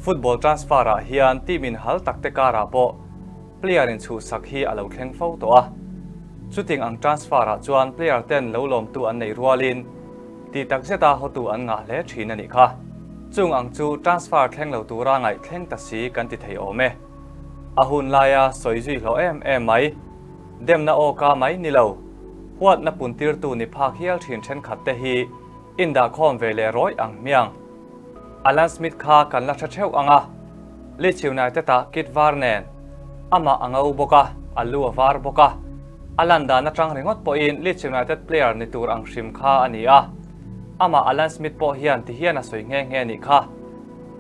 Football transfer ah hian team in hal tak te karah pawh player in chhuhsak hi a lo thleng fo tawh a. Chuting ang transfer ah chuan player ten lo lawmtu an nei rualin tih tak zeta hawtu an ngah hle thin a nih kha. Chung ang chu transfer thleng lo tura ngaih thleng ta si kan ti thei awm e. A hun laia sawi zui hlawh em em mai. Demna awka mai ni lo, huatna puntirtu ni phak hial thin thenkhat te hi indah khawm ve leh rawih ang hmiang. Alan Smith kha kan la hre theuh ang a, Leeds United ah kit var nen amah a ngo bawk a, a lu a var bawk a, a lan dan atang ringawt pawhin Leeds United player ni tur ang hrim kha a ni a, amah Alan Smith pawh hian tihian a sawi nghe nghe nih kha.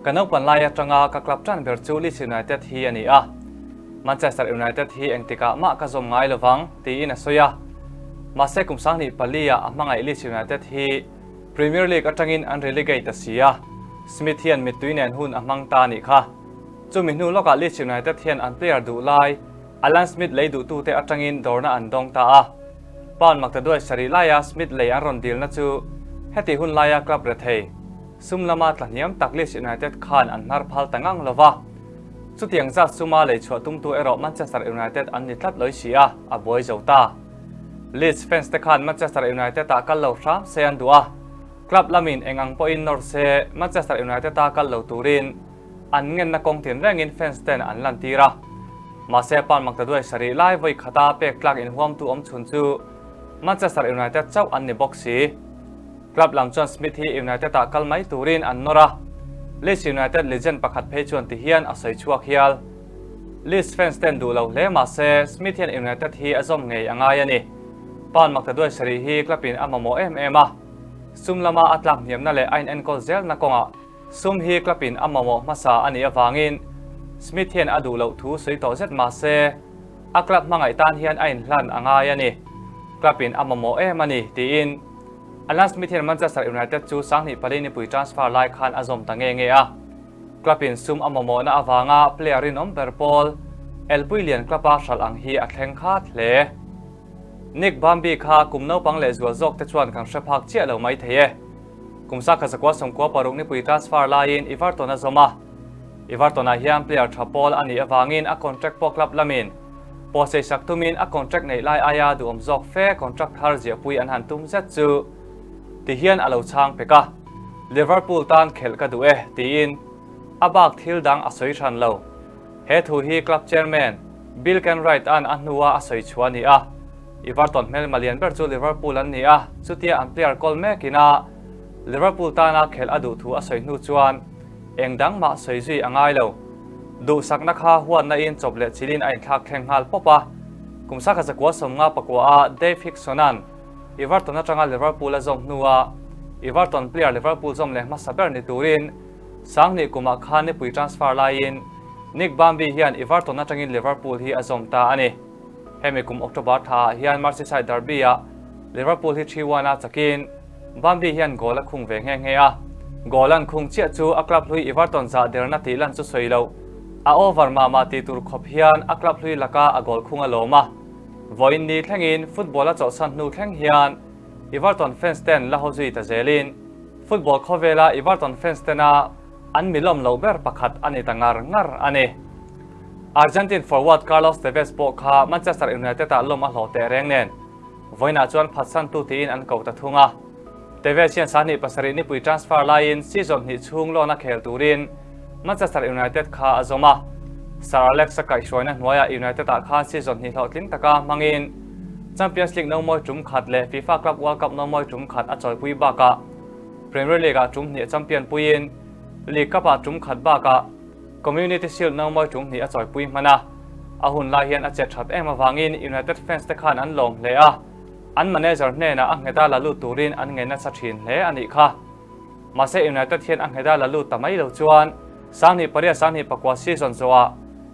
Ka naupan lai atanga ka club tan ber chu Leeds United hi a ni a, Manchester United hi engtikah mah ka zawm ngai lovang, tiin a sawi a. Mahse kum 24 ah a hmangaih Leeds United hi Premier League atangin an relegate a si a, Smith hian mittui nen hun a hmang ta a nih kha. Chumi hnu lawkah Leeds United hian an player duh lai Alan Smith lei duhtute atangin dawrna an dawng ta a. Pound maktaduai sarih laia Smith lei an rawn dilna chu heti hun laia club rethei, sum lama tlahniam tak Leeds United khan an hnar phal ta ngang lova. Chutiang zat suma lei chhuah tumtu erawh Manchester United an ni tlat lawih si a, a buai zo ta. Leeds fans te khan Manchester United ah kal lo hram se an duh a, club lamin eng ang pawhin nawr se Manchester United a kal lo turin an ngenna kawng tin rengin fans ten an lantir a. Mahse pound maktaduai sarih lai vawi khata pek tlak inhuamtu awm chhun chu Manchester United chauh an ni bawk si. Club lam chuan Smith hi United ah kal mai turin an nawr a, Leeds United legend pakhat phei chuan ti hian a sawi chhuak hial. Leeds fans ten duh lo hle mahse Smith hian United hi a zawm ngei a ngai a ni. Pound maktaduai sarih hi club in a mamawh em em a, sum lama a tlak hniamna leh a inenkawl zelna kawngah sum hi club in a mamawh hmasa a nih avangin Smith hian a duh loh thu sawi tawh zet mahse a club hmangaih tan hian a inhlan a ngai a ni. Club in a mamawh em a ni, tiin Alan Smith hian Manchester United chu 2004 nipui transfer lai khan a zawm ta nge nge a. Club in sum a mamawhna avanga player rinawm ber pawl Elpui lian club a hralh ang hi a thleng khat hle. Nick Bambi kha kum naupang leh zual zawk te chuan kan hre phak chiah lo mai thei e. Kum sakha zakua 96 nipui transfer laiin Everton a zawm a. Everton ah hian player tha pawl a nih avangin a contract pawh club lamin pawhsei sak tumin a contract neih lai aia duhawm zawk fe contract thar ziahpui an han tum zet chu ti hian a lo chhang pek a. Liverpool tan khelh ka duh e, tiin a bak thil dang a sawi hran lo. He thu hi club chairman Bill Kenwright an a hnua a sawi chhuah a ni a. Everton hmelma lian ber chu Liverpool an ni a, chutia an player kawl mekin a Liverpool tana khelh a duh thu a sawi hnu chuan eng dang mah sawi zui a ngai lo. Duhsakna kha huatna in chawp leh chilin a inthlak thleng nghal pawp a. Kum sakha zakua 54 a Dave Hickson-a'n Everton atanga Liverpool a zawm hnua Everton player Liverpool zawm leh hmasa ber ni turin 2000 kumah khan nipui transfer laiin Nick Bambi hian Everton atangin Liverpool hi a zawm ta a ni. Hemi kum October thaah hian Merseyside derby-ah Liverpool hi 3-1 a chakin Bambi hian goal a khung ve nghe nghe a. Goal an khung chiah chu a club hlui Everton zah derna tih lan chu sawi loh. A over mah mah tih tur khawp hian a club hlui laka a goal khung a lawm a. Vawiin ni thlengin football a chawlhsan hnu thleng hian Everton fans ten la haw zui ta zelin football khawvela Everton fans tena an milawm loh ber pakhat a ni ta ngar ngar a ni. Argentine forward Carlos Tevez pawh kha Manchester United ah lawm a hlawh teh reng nen vawiinah chuan phatsantu tiin an ko ta thung a. Tevez hian 27 nipui transfer laiin season hnih chhung loan a khel turin Manchester United kha a zawm a. Sir Alex a kaihhruaina hnuaiah United ah khan season hnih hlawhtling taka hmangin Champions League no mawi tum khat leh FIFA Club World Cup no mawi tum khat a chawipui bakah Premier League ah tum hnih champion puiin League Cup ah tum khat bakah Community Shield no mawi tum hnih a chawipui hman a. A hun lai hian a che that em avangin United fans te khan an lawm hle a. An manager hnenah a ngheta la lut turin an ngen nasa thin hle a nih kha. Mahse United hian a ngheta la lut ta mai lo chuan 2008 2009 season zawhah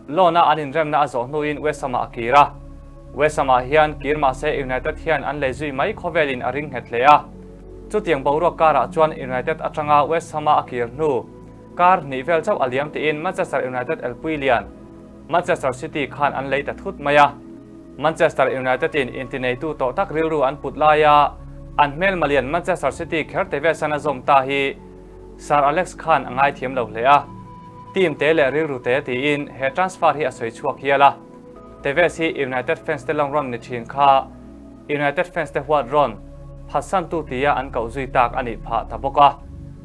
loan a an inremna a zawh hnuin West Ham ah a kir a. West Ham ah hian kir mahse United hian an lei zui mai khawvelin a ring nghet hle a. Chutiang boruak karah chuan United atanga West Ham a a kir hnu kar hnih vel chauh a liam tiin Manchester United elpui lian Manchester City khan an lei ta thut mai a. Manchester United in intineitu tawh tak rilru an put laia an hmelma lian Manchester City kher Tevez-an a zawm ta hi Sir Alex khan a ngaithiam lo hle a. Team te leh rilru te tiin he transfer hi a sawi chhuak hial a. Tevez hi United fans te lawng rawn ni thin kha United fans te huat rawn phatsantu tia an koh zui tak a nih phah ta bawk a.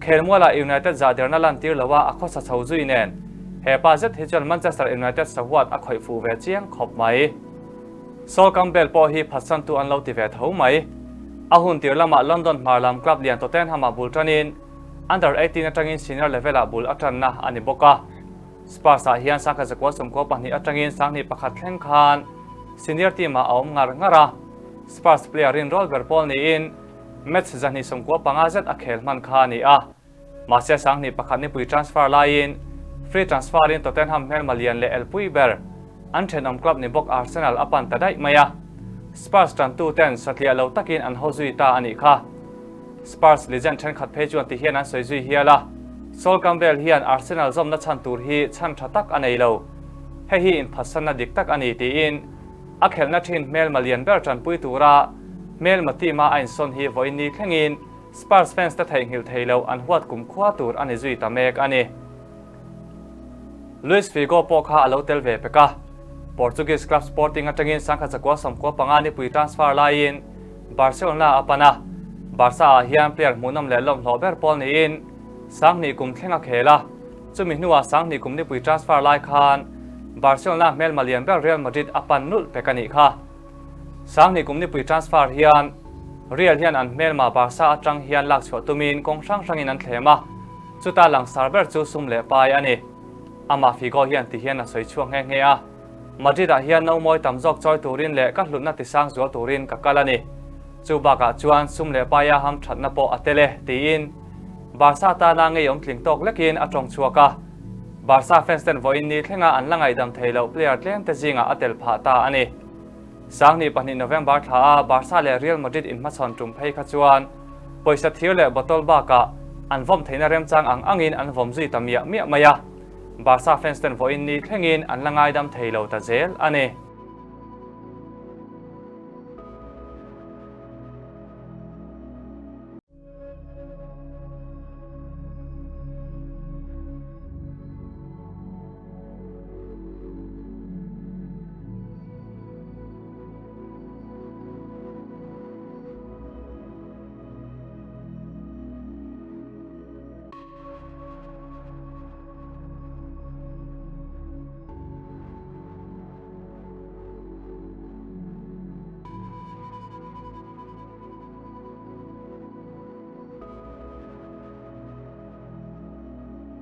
Khelmualah United zahderna lantir loa a khawsa chho zui nen he pa zet hi chuan Manchester United sahuat a khawih fuh ve chiang khawp mai. Sol Campbell pawh hi phatsantu an lo ti ve tho mai. A hun tir lamah London hmar lam club lian Tottenham ah bul tanin Under 18 atangin senior level ah bul a tanna a ni bawk a. Spurs ah hian sangkhat zakua sawmkua pahnih atangin sanghnih pakhat thleng khan senior team ah a awm ngar ngar a. Spurs player rinrawl ber pawl niin match zahnih sawmkua panga zet a khel hman kha a ni a. Mahse sanghnih pakhat nipui transfer laiin free transfer in Tottenham hmelma lian leh elpui ber an thenawm club ni bawk Arsenal a pan ta daih mai a. Spurs tantu ten satliah lo takin an ho zui ta a nih kha. Spurs legend thenkhat phei chuan ti hian an sawi zui hial a, Sol Campbell hian Arsenal zawmna chhan tur hi chhan tha tak a nei lo. Hei hi inphatsanna dik tak a ni tiin a khelhna thin hmelma lian ber tanpui tura hmelma team a a insawn hi vawiin ni thlengin Spurs fans te theihnghilh thei loh an huat kum khua tur a ni zui ta mek a ni. Luis Figo pawh kha a lo tel ve pek a, Portuguese club Sporting atangin sangkhat zakua 95 nipui transfer laiin Barcelona a pan a, Barca ah hian player hmuhnawm leh lawmhlawh ber pawl niin sanghnih kum thleng a khel a, chumi hnuah sanghnih kum nipui transfer lai khan Barcelona hmelma lian ber Real Madrid a pan nulh pek a nih kha. Sanghnih kum nipui transfer hian Real hian an hmelma Barca atang hian lak chhuah tumin kawng hrang hrangin an thlem a, chuta langsar ber chu sum leh pai a ni. Amah Figo hian ti hian a sawi chhuak nghe nghe a, Madrid-ah hian no mawi tam zawk chawi turin leh ka hlutna tisang zual turin ka kal a ni. Chu bakah chuan sum leh paia ham thatna pawh a tel e, tiin Barca tana ngeiawm tling tawk lekin a tawng chhuak a. Barca fans ten vawiin ni thlenga an la ngaihdam thei loh player tlem te zingah a tel phah ta a ni. Sanghnih pahnih November thla a Barca leh Real Madrid inhmachhawn tum phei kha chuan pawisa thir leh bottle bakah an vawm theihna remchang ang angin an vawm zui ta miah miah mai a. Barca fans ten vawiin ni thlengin an la ngaidam thei lo ta zel a ni.